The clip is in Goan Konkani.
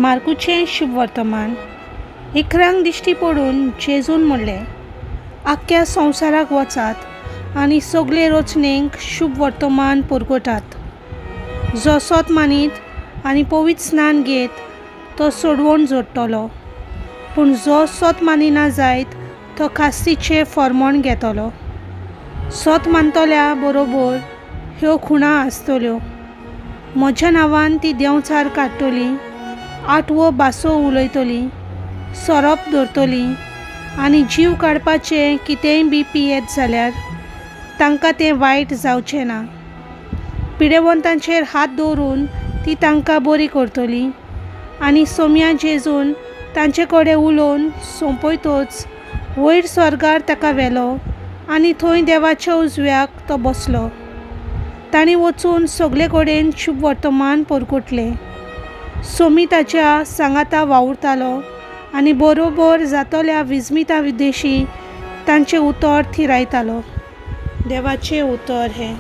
मार्कूचें शुभवर्तमान. इकरांक दिश्टी पडून जेजून म्हणलें, आख्ख्या संवसाराक वचात आनी सगळे रचणेक शुभवर्तमान पुरगटात. जो सोत मानीत आनी पवित्र स्नान घेत तो सोडवण जोडटलो, पूण जो सोत मानिना जायत तो खास्तीचें फॉर्मोण घेतलो. सोत मानतल्या बरोबर ह्यो खुणा आसतल्यो. म्हज्या नांवान ती देंवचार काडटली, आठवो भासो उलयतली, सोरोप धरतली आनी जीव काडपाचें कितेंय बी पियेत जाल्यार तांकां तें वायट जावचें ना. पिडेवंतांचेर हात दवरून ती तांकां बरी करतली. आनी सोम्या जेजून तांचे कडेन उलोवन सोंपयतच वयर स्वर्गार ताका व्हेलो आनी थंय देवाच्या उजव्याक तो बसलो. तांणी वचून सगळे कडेन शुभवर्तमान परगटलें. सोमी ताच्या सांगाता वावुरतालो आनी बरोबर जातल्या विस्मिता विदेशी तांचें उतर थिरायतालो. देवाचें उतर हें.